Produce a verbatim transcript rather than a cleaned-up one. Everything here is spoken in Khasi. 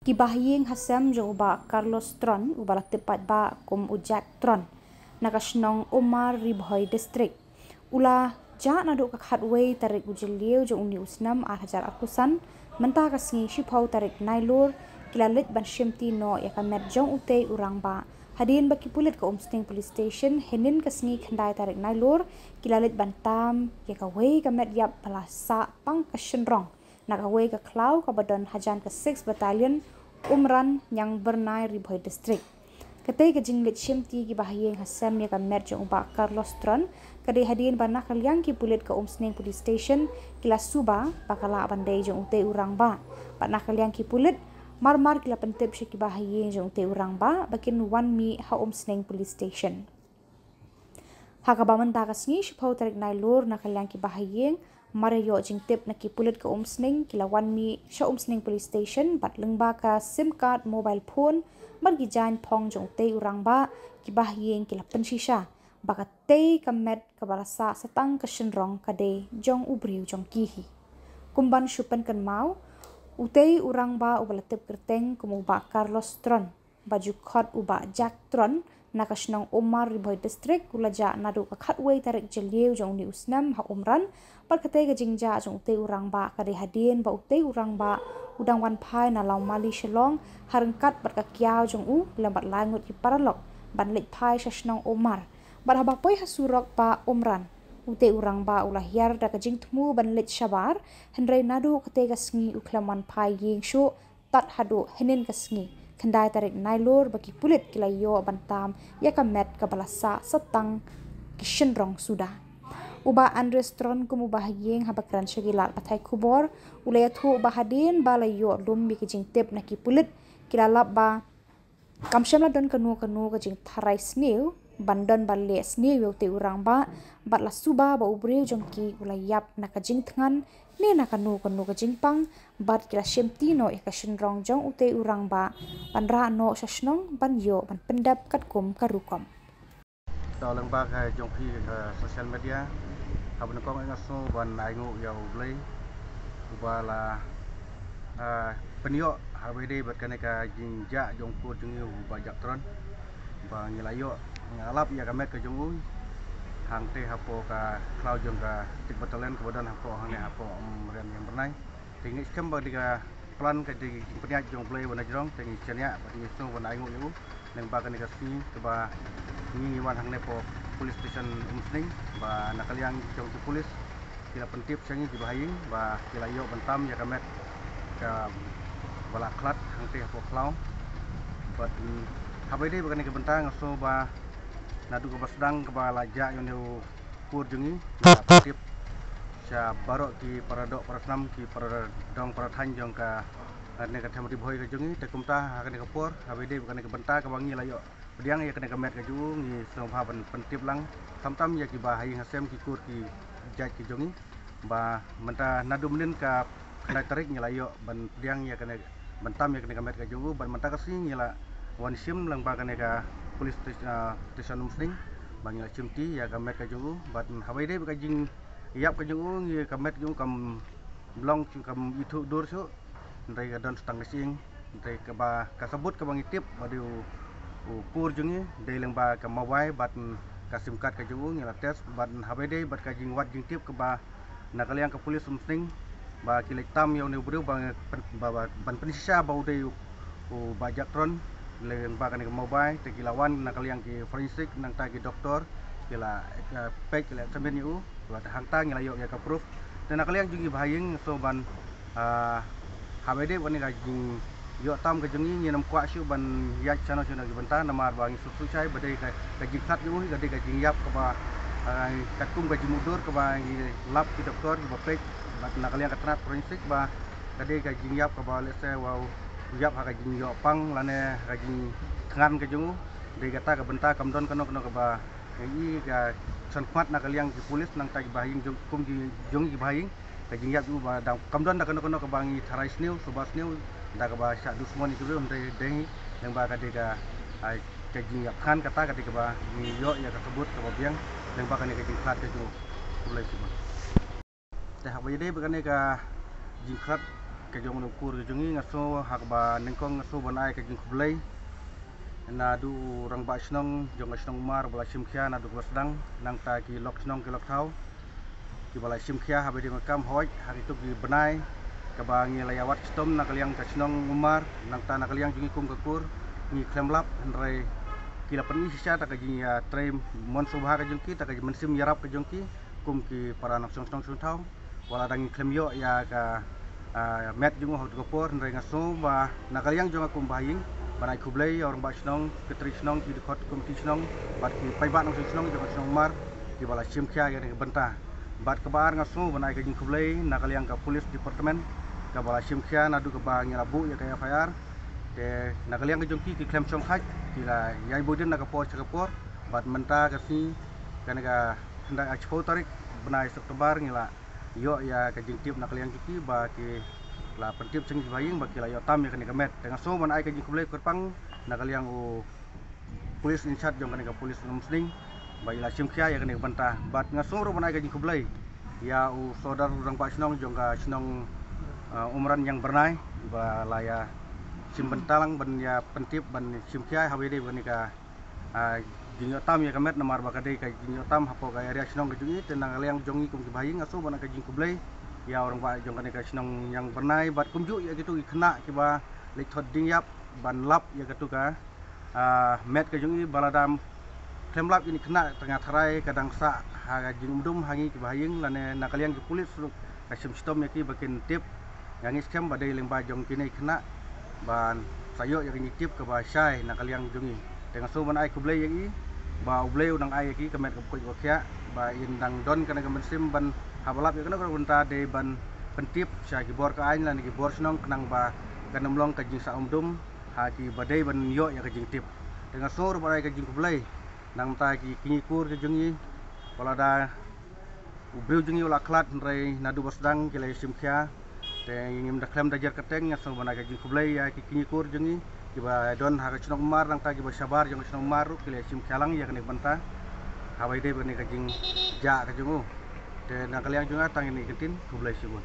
Ki bahaïing hasem jong u Bah Carlos Tron, uba la tip paidbah kum u Jack Tron, na ka shnong Umar, Ri Bhoi District, u la jah naduh ka khatwei tarik u Jylliew jong une u snem ar hajar arphew san, mynta ka sngi shiphew tarik Nailur, ki la leit ban shimti noh ïa ka met jong utei u rangbah, hadien ba ki pulit ka Umsning Police Station, hynnin ka sngi khyndai tarik Nailur, ki la leit ban tam ïa kawei ka met ïap ba la sah tang ka shynrong na kawei ka khlaw kaba don hajan ka six Battalion, Umran, Ñiangbyrnai, Ri Bhoi District. Katei ka jingleit shimti ki bahaïing hasem ïa ka met jong u Bah Carlos Tron ka dei hadien ba na ka liang ki pulit ka Umsning Police Station ki la suba ba ka lah ban dei jong utei u rangbah, bad na ka liang ki pulit mar mar ki la pyntip sha ki bahaïing jong utei u rangbah ba kin wan mih ha Umsning Police Station. Ha kaba mynta ka sngi shiphew tarik Nailur, na ka liang ki bahaïing, mar ïa ïoh jingtip na ki pulit ka Umsning, ki la wan mih sha Umsning Police Station bad lyngba ka sim card mobile phone bad ki jaiñ phong jong utei u rangbah, ki bahaïing ki la pynshisha ba katei ka met kaba la sah sa tang ka shynrong ka dei jong u briew jong ki hi. Kum ban shu pynkynmaw, utei u rangbah uba la tip kyrteng kum u Bah Carlos Tron, ba ju khot u Bah Jack Tron, na ka shnong Umar, Ri Bhoi District, u la jah naduh ka khatwei tarik Jylliew jong une u snem ha Umran. Bad katei ka jingjah jong utei u rangbah ka dei hadien ba utei u rangbah u dang wan phai na Lawmali Shillong ha ryngkat bad ka kiaw jong u lem bad lai ngut ki paralok ban leit phai sha shnong Umar. Bad haba poi ha surok ba Umran, utei u rangbah u la hiar da ka jingthmu ban leit shabar, hynrei naduh katei ka sngi u khlem wan phai ïing shuh tad haduh hynnin ka sngi khyndai tarik Nailur ba ki pulit ki la ïoh ban tam ïa ka met kaba la sah sa tang ki shynrong suda. U Bah Andres Tron kum u bahaïing, haba kren sha ki lad pathai khubor, u la ïathuh ba hadien ba la ïoh lum ïa ki jingtip na ki pulit, ki la lap ba kam shym la don kano kano ka jingtharai sniew ban don ba leh sniew ïa utei u rangbah, bad la suba ba u briew jong ki u la ïap na ka jingthngan ne na kano kano ka jingpang, bad ki la shimti noh ïa ka shynrong jong utei u rangbah ban rah noh sha shnong ban ïoh ban pyndep katkum ka rukom. To, lyngba ka jong phi ka social media, haba nyngkong nga sngew ban ainguh ïa U Blei uba la, ah, pynïoh haba ïadei bad kane ka jingjah jong u kur jong ngi u Bah Jack Tron, ba ngi la ïoh, ngi la lap ïa ka met ka jong u hangtei hapoh ka khlaw jong ka six Battalion kaba don hapoh hangne hapoh Umran Ñiangbyrnai. Te ngi skhem ba dei ka plan, ka dei ka jingpynïaid jong U Blei ba na jrong, te ngi shaniah bad ngi sngew ban ainguh ïa u lyngba kane ka sngi kaba ngi, ngi wan hangne hapoh Police Station Umsning, ba na ka liang jong ki pulit ki la pyntip sha ngi ki bahaïing ba ki la ïoh ban tam ïa ka met kaba la khlad hangtei hapoh khlaw. Bad, mm, haba ïadei bad kane ka bynta nga sngew ba naduh kaba sdang kaba la jah ïa une u kur jong ngi, ngi la pyntip sha baroh ki para doh para snam, ki para dong para thaiñ jong kane ka them Ri Bhoi ka jong ngi. Te kumta ha kane ka por, haba ïadei bad kane ka bynta kaba ngi la ïoh pdiang ïa kane ka met ka jong u, ngi sngewbha ban pyntip lang tam tam ïa ki bahaïing hasem, ki kur ki jait ki jong ngi, ba mynta naduh mynnin ka khyndai tarik ngi la ïoh ban pdiang ïa kane, ban tam ïa kane ka met ka jong u, bad mynta ka sngi ngi la wan shim lyngba kane ka police station, ah, station Umsning, ba ngi la shimti ïa ka met ka jong u. Bad haba ïadei bad ka jingïap ka jong u, ngi, ka met jong u kam long shuh, kam ithuh dur shuh, hynrei ka don sa tang ka shyieng. Hynrei kaba ka sabut kaba ngi tip ba dei u, u kur jong ngi, dei lyngba ka mobile bad ka sim card ka jong u, ngi la test, bad haba ïadei bad ka jingwad jingtip kaba na ka liang ka police Umsning ba ki leit tam ïa une u briew ba, ba, ba ban pynshisha ba u dei u, u Bah Jack Tron lyngba kane ka mobile, te ki la wan na ka liang ki forensic, nangta ki doktor ki la, eh, peit, ki la examine ïa u, bad hangta ngi la ïoh ïa ka proof. Te na ka liang jong ngi bahaïing, so ban, ah, haba ïadei bad kane ka jingïoh tam ka jong ngi, ngim kwah shuh ban ïaid shano shano ki bynta, namar ba ngi sngewthuh shai ba dei ka, ka jingkhlad jong u, ka dei ka jingïap kaba, ah, katkum ka jingmudui kaba ngi lap ki doktor kiba peit, bad na ka liang ka tnat forensic ba ka dei ka jingïap kaba, let's say, wow, ïap ha ka jingïoh pang lane ka jingthngan ka jong u. Dei kata ka bynta, kam don kano kano kaba ngi i ka shon khmat na ka liang ki police, nangta ki bahaïing jong, kum ki jong ki bahaïing, ka jingïap jong u ba dang kam don da kano kano kaba ngi tharai sniew, suba sniew da kaba shah dusmon ïa ki briew, hynrei dei lyngba ka dei ka, ah, ka jingïap thngan kata ka dei kaba ngi ïoh ïa ka sabut kaba biang lyngba kane ka jingkhlad ka jong u. Khublei shibun. Te haba ïadei bad kane ka jingkhlad Ka jong u kur ka jong ngi, nga sngew ha kaba nyngkong nga sngew ban ai ka jingkhublei naduh u rangbah shnong jong ka shnong Umar ba la shim khia naduh kaba sdang, nangta ki lok shnong ki lok thaw kiba la shim khia ha ba dei ka kam hoi ha kito ki bnai kaba ngi la ïa wad shitom na ka liang ka shnong Umar, nangta na ka liang jong ngi kum ka kur ngi khlem lap, hynrei ki la pyni shisha da ka jingïatrei mon sngewbha ka jong ki, da ka mynsiem ïarap ka jong ki kum ki para nongshong shnong shong thaw. Wat la dang ngi khlem ïoh ïa ka, ah, met jong u ha katu ka por, hynrei nga sngew ba na ka liang jong nga kum ba ha ïing ban ai khublei ïa u rangbah shnong, secretary shnong, ki dkhot komiti shnong bad ki paidbah nongshong shnong jong ka shnong Umar kiba la shim khia ïa kane ka bynta. Bad kaba ar nga sngew ban ai ka jingkhublei na ka liang ka police department kaba la shim khia naduh kaba ngi la buh ïa ka F I R. Te na ka liang ka jong ki, ki khlem shong thait, ki la ïai buh dien na ka por sha ka por. Bad mynta ka sngi, kane ka khyndai, ah, shiphew tarik bnai September ngi la ïoh ïa ka jingtip na ka liang jong ki ba ki la pyntip sha ngi ki ba ha ïing ba ki la ïoh tam ïa kane ka met. Te nga sngew ban ai ka jingkhublei kyrpang na ka liang u police in charge jong kane ka police Umsning ba i la shim khia ïa kane ka bynta. Bad nga sngew ruh ban ai ka jingkhublei ïa u sordar u rangbah shnong jong ka shnong, ah, Umran Ïangbyrnai ba la ïa shim bynta lang ban ïa pyntip ban shim khia ha ba dei kane ka, ah, jingïoh tam ïa ka met namar ba ka dei ka jingïoh tam hapoh ka area shnong ka jong i. Te na ka liang jong i kum ki ba ha ïing nga sngew ban ai ka jingkhublei ïa u rangbah jong kane ka shnong Ïangbyrnai bad kumjuh ïa kito ki khynnah kiba leit thot dieng ïap ban lap ïa katu ka, ah, met ka jong i ba lada khlem lap ïa kine ki khynnah tang ïa tharai ka dang sah ha ka jingumdum ha ngi ki ba ha ïing lane na ka liang ki police ruh ka shim shitom ïa ki ba kin tip ïa ngi skhem ba dei lyngba jong kine ki khynnah ban sa ïoh ïa ka jingtip kaba shai na ka liang jong i. Te nga sngew ban ai khublei ïa i ba U Blei u nang ai ïa ki ka met kaba koit kaba khiah ba in dang don kane ka mynsiem ban haba lap ïa kane ka bynta dei ban pyntip sha ki bor ka aiñ lane ki bor shnong khnang ba kan ym long ka jingsah umdum ha ki ba dei ban ïoh ïa ka jingtip. Te nga sngew ruh ban ai ka jingkhublei na ka bynta ki kñi kur ki jong i, wat lada u briew jong i u la khlad hynrei naduh ba sdang ki la ïa shim khia. Te ngim da khlem da jer kyrteng, nga sngew ban ai ka jingkhublei ïa ki kñi kur jong i kiba don ha ka shnong Umar nangta kiba shabar jong ka shnong Umar ruh ki la ïa shim khia lang ïa kane ka bynta ha ba ïadei bad kane ka jingjia ka jong u. Te na ka liang jong nga tang ïa kane ka ktien, khublei shibun.